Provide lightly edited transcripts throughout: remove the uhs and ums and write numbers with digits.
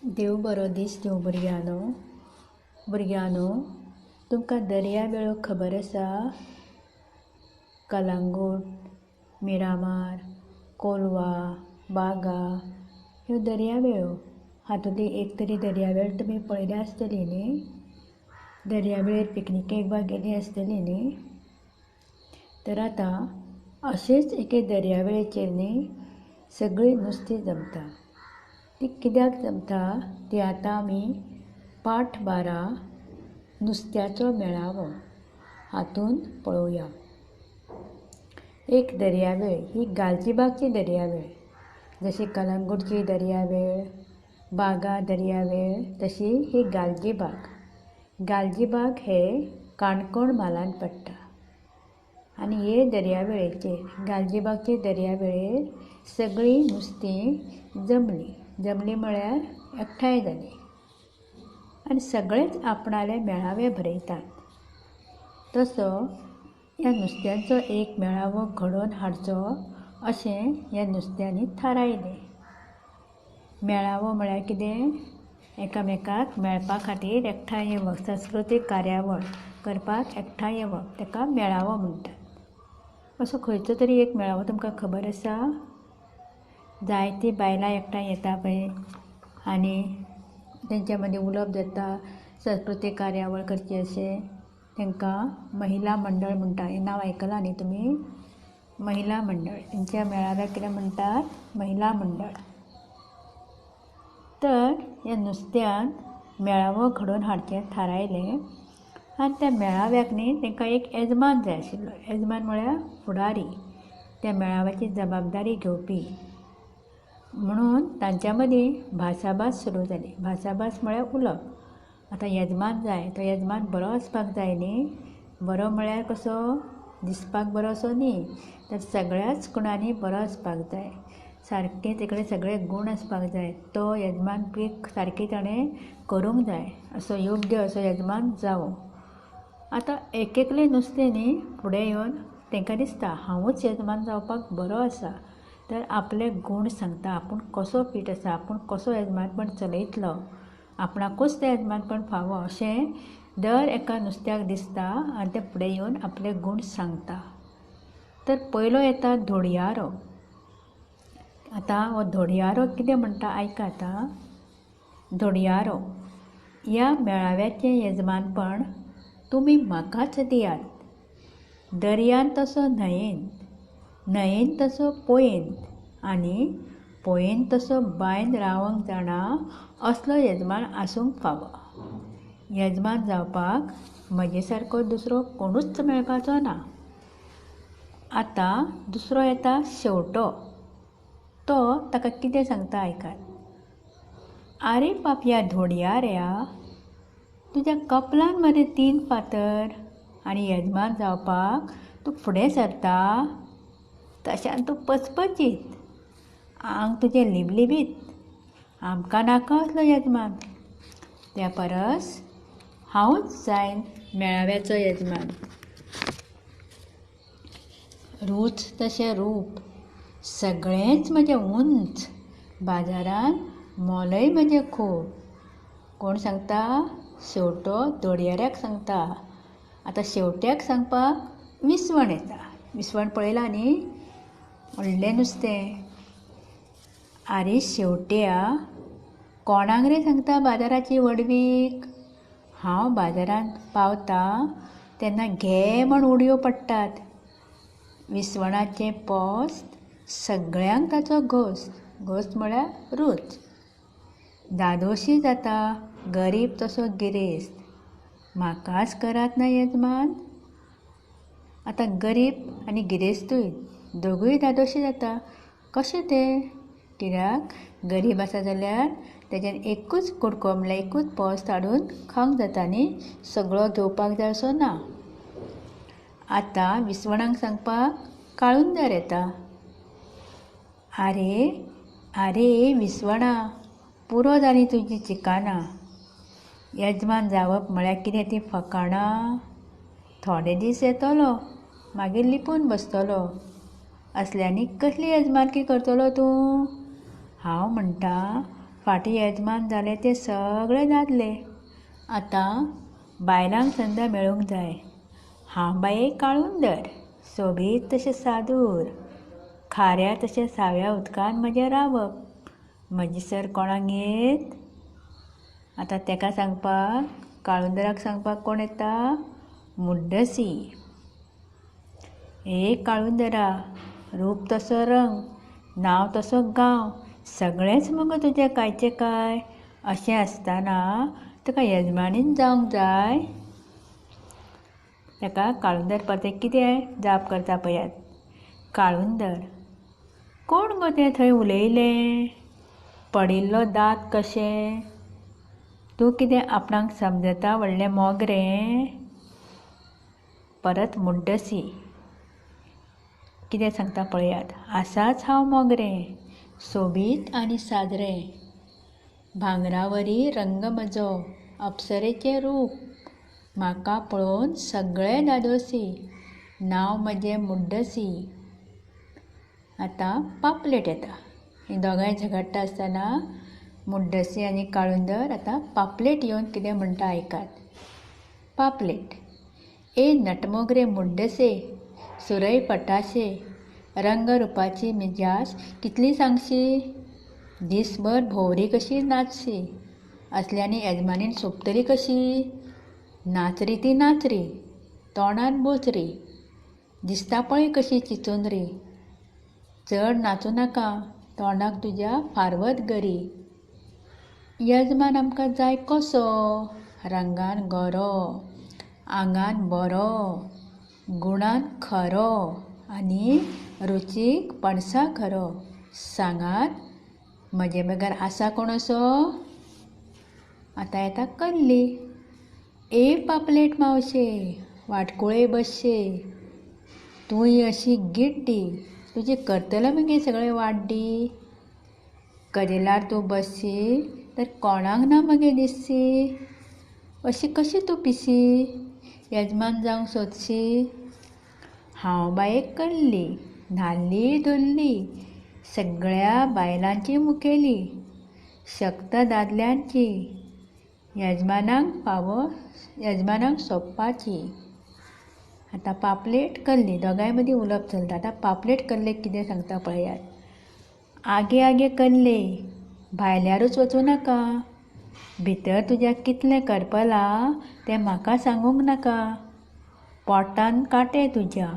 देव बरो दीस दिवं भुरग्यांनो. भुरग्यांनो, तुमकां दर्या वेळो खबर आसा? कलांगूट, मिरामार, कोलवा, बागा ह्यो दर्यावेळो. हातुंतली एक तरी दर्यावेळ तुमी पळयल्या आसतली न्ही? दर्यावेळेर पिकनिकेक बा गेली आसतली न्ही? तर आतां अशेच एके दर्यावेळेचेर न्ही सगळीं नुस्तीं जमता. ती कित्याक जमता ती आतां आमी पाठ 12 नुस्त्याचो मेळावो हातूंत पळोवया. एक दर्यावेळ ही गालजीबागची दर्यावेळ. जशी कलंगूटची दर्यावेळ, बागा दर्यावेळ, तशी ही गालजीबाग. गालजीबाग हे काणकोण म्हालांत पडटा. आनी हे दर्यावेळेचेर, गालजीबागचे दर्यावेळेर सगळीं नुस्तीं जमलीं. जमलीं म्हळ्यार एकठांय जालीं आनी सगळेच आपणाले मेळावे भरयतात. तसो ह्या नुस्त्यांचो एक मेळावो घडोवन हाडचो अशें ह्या नुस्त्यांनी थारायलें. मेळावो म्हळ्यार कितें? एकामेकाक मेळपा खातीर एकठांय येवप, संस्कृतीक कार्यावळ करपाक एकठांय येवप, ताका मेळावो म्हणटात. असो खंयचो तरी एक मेळावो तुमकां खबर आसा? जायतीं बायलां एकठांय येता पळय आनी तेंच्या मदीं उलोवप जाता, संस्कृतीक कार्यावळ करची अशें, तांकां महिला मंडळ म्हणटा. हें नांव आयकलां न्ही तुमी? महिला मंडळ. तेंच्या मेळाव्याक कितें म्हणटात? महिला मंडळ. तर ह्या नुस्त्यान मेळावो घडोवन हाडचें थारायलें आनी त्या मेळाव्याक न्ही तांकां एक येजमान जाय आशिल्लो. येजमान म्हळ्यार फुडारी, त्या मेळाव्याची जबाबदारी घेवपी. म्हणून तांच्या मदीं भासाभास सुरू जाली. भासाभास म्हळ्यार उलोवप. आतां येजमान जाय, तो येजमान बरो आसपाक जाय न्ही. बरो म्हळ्यार कसो? दिसपाक बरो असो न्ही, तर सगळ्याच गुणांनी बरो आसपाक जाय. सारके तेकडे सगळे गूण आसपाक जाय. तो येजमान पीक सारकें ताणें करूंक जाय, असो योग्य असो येजमान जावो. आतां एक एकलें नुस्तें न्ही फुडें येवन तांकां दिसता हांवूच येजमान जावपाक बरो आसा, तर आपले गूण सांगता, आपूण कसो फीट आसा, आपूण कसो येजमानपण चलयतलो, आपणाकूच तें येजमानपण फावो अशें दर एका नुस्त्याक दिसता आनी तें फुडें येवन आपले गूण सांगता. तर पयलो येता धोडयारो. आतां हो धोडयारो कितें म्हणटा आयका. आतां धोडयारो, ह्या मेळाव्याचें येजमानपण तुमी म्हाकाच दियात. दर्यांत तसो न्हंयेंत, न्हंयेंत तसो पोंयेंत आनी पोंयेंत तसो बांयंत रावंक जाणा असलो येजमान आसूंक फावो. येजमान जावपाक म्हजे सारको दुसरो कोणूच मेळपाचो ना. आतां दुसरो येता शेवटो. तो ताका कितें सांगता आयकात. आरे पापया धोडयाऱ्या, तुज्या कपलान मरे 3 फातर आनी येजमान जावपाक तूं फुडें सरता, तशान तूं पचपचीत, आंग तुजें लिबलिबीत, आमकां नाका असलो येजमान. त्या परस हांवूच जायन मेळाव्याचो येजमान. रूच तशें रूप, सगळेंच म्हजें उंच, बाजारांत मोलय म्हजें खूब. कोण सांगता? शेवटो धोडयाऱ्याक सांगता. आतां शेवट्याक सांगपाक विसवण येता. विसवण पळयला न्ही? व्हडलें नुस्तें. आरे शेवट्या, कोणाक रे सांगता बाजाराची व्हडवीक? हांव बाजारांत पावता तेन्ना घे म्हण उडयो पडटात. विसवणाचें पोस्त सगळ्यांक ताचो घोस्त. घोस्त म्हळ्यार रूच. दादोशी जाता गरीब तसो गिरेस्त, म्हाकाच करात ना येजमान. आतां गरीब आनी गिरेस्तूय दोगूय दादोशी जाता. कशें तें? कित्याक गरीब आसा जाल्यार तेज्यान एकूच कुडको म्हळ्यार एकूच पोस्त हाडून खावंक जाता न्ही, सगळो घेवपाक जाय असो ना. आतां विसवणाक सांगपाक काळुंदर येता. आरे आरे विसवणा, पुरो जालीं तुजी चिकानां. येजमान जावप म्हळ्यार कितें ती फकाणां? थोडे दीस येतलो, मागीर लिपून बसतलो. असल्यांनी कसली येजमानकी करतलो तूं? हांव म्हणटा फाटीं येजमान जाले ते सगळे दादले. आतां बायलांक संद मेळूंक जाय. हांव बाये काळुंदर, सोबीत तशें सादूर, खाऱ्या तशें साव्या उदकांत म्हजें रावप. म्हजी सर कोणाक येत? आतां ताका सांगपाक, काळुंदराक सांगपाक कोण येता? मुड्डसी. ए काळुंदरा, रूप तसो रंग, नांव तसो गांव, सगळेंच मगो तुजें कांयचें कांय. अशें आसतना तुका येजमानीन जावंक जाय. ताका काळुंदर परतें कितें जाप करता पळयात. काळुंदर, कोण गो तें थंय उलयलें? पडिल्लो दांत कशें? तूं कितें आपणाक समजता व्हडलें मोगरें? परत मुड्डसी कितें सांगता पळयात. आसाच हांव मोगरें, सोबीत आनी साजरें, भांगरावरी रंग म्हजो, अप्सरेचें रूप, म्हाका पळोवन सगळे धादोसी, नांव म्हजें मुड्डसी. आतां पापलेट येता. हीं दोगांय झगडटा आसतना मुड्डसी आनी काळुंदर, आतां पापलेट येवन कितें म्हणटा आयकात. पापलेट, ए नटमोगरे मुड्डसे, सुरय पटाशे, रंगरुपाची मिजास कितली सांगशी? दीसभर भोंवरी कशी नाचशी, असल्यांनी येजमानीन सोंपतली कशी? नाचरी ती नाचरी, तोंडान बोचरी, दिसता पळय कशी चिचुंदरी. चड नाचूं नाका, तोंडाक तुज्या फारवत गरी. येजमान आमकां जाय कसो? रंगान गोरो, आंगान बरो, गुणान खरो आनी रुचीक पणसा खरो. सांगात, म्हजे बगर आसा कोण असो? आतां येता कल्ली. ए पापलेट मावशे, वाटकुळे बसशे, तूंय अशी गिड्डी, तुजी करतले मगे सगळे वाड्डी. कदेलार तूं बसशी तर कोणाक ना मगे दिसशी. अशी कशी तूं पिशी, येजमान जावंक सोदशी? हांव बाये कल्ली, न्हाल्ली धुल्ली, सगळ्या बायलांची मुखेली, शक्त दादल्यांची, येजमानाक फावो येजमानाक सोबपाची. आतां पापलेट कल्ली दोगांय मदीं उलोवप चलता. आतां पापलेट कल्लेक कितें सांगता पळयात. आगे आगे कल्ले, भायल्यारूच वचूं नाका, भितर तुज्या कितलें करपलां तें म्हाका सांगूंक नाका. पोटान कांटे तुज्या,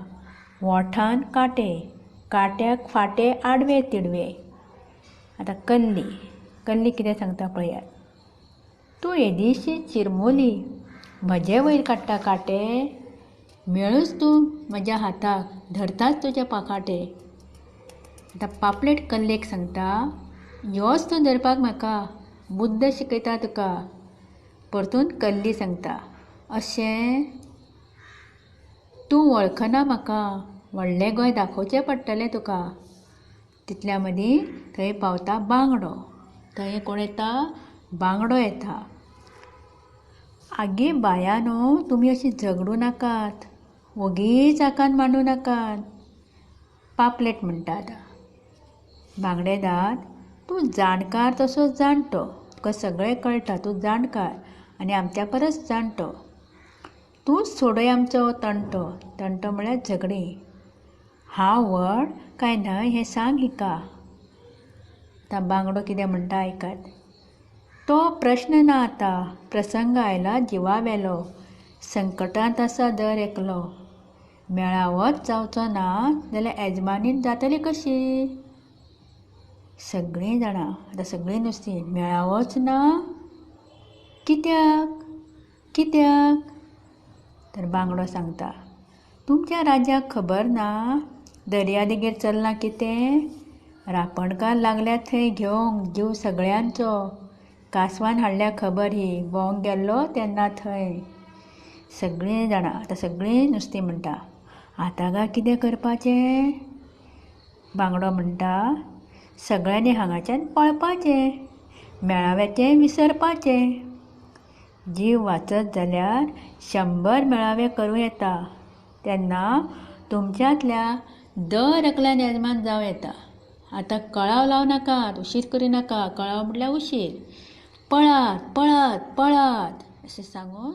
वोंठान कांटे, कांट्याक फांटे आडवे तिडवे. आतां कल्ली, कल्ली कितें सांगता पळयात. तूं येदीशी चिरमुली, म्हजे वयर काडटा कांटे? मेळूच तूं म्हज्या हाताक, धरताच तुजे पाखाटे. आतां पापलेट कल्लेक सांगता, योच तूं धरपाक म्हाका, बुद्द शिकयता तुका. परतून कल्ली सांगता, अशें? तूं वळखना म्हाका, व्हडलें गोंय दाखोवचें पडटलें तुका. तितल्या मदीं थंय पावता बांगडो. थंय कोण येता? बांगडो येता. आगे बायानो, तुमी अशीं झगडूं नाकात, वोगीच आकांत मांडूं नाकात. पापलेट म्हणटा आतां, बांगडेदाद, तूं जाणकार तसो जाणटो, तुका सगळें कळटा, तूं जाणकार आनी आमच्या परस जाणटो. तूंच सोडय आमचो तंटो. तंटो म्हळ्यार झगडीं. हांव व्हड काय न्हय हें सांग हिका. आतां बांगडो कितें म्हणटा आयकात. तो प्रश्न ना आतां, प्रसंग आयला जिवा वेलो, संकटांत आसा दर एकलो. मेळावोच जावचो ना जाल्यार येजमानीन जातली कशी? सगळीं जाणां आतां सगळीं नुस्तीं, मेळावोच ना कित्याक? कित्याक? तर बांगडो सांगता, तुमच्या राज्याक खबर ना दर्यादेगेर चल्लां कितें? रापणकार लागल्यात थंय घेवंक जीव सगळ्यांचो. कांसवान हाडल्या खबर ही, भोंवंक गेल्लो तेन्ना थंय. सगळीं जाणां आतां सगळीं नुस्तीं म्हणटा, आतां काय कितें करपाचें? बांगडो म्हणटा, सगळ्यांनी हांगाच्यान पळपाचें, मेळाव्याचें विसरपाचें. जीव वाचत जाल्यार 100 मेळावे करूं येता, तेन्ना तुमच्यांतल्या दर एकल्यान येजमान जावं येता. आतां कळाव लावं नाकात, उशीर करिनाका. कळाव म्हटल्यार उशीर. पळात पळात पळात अशें सांगून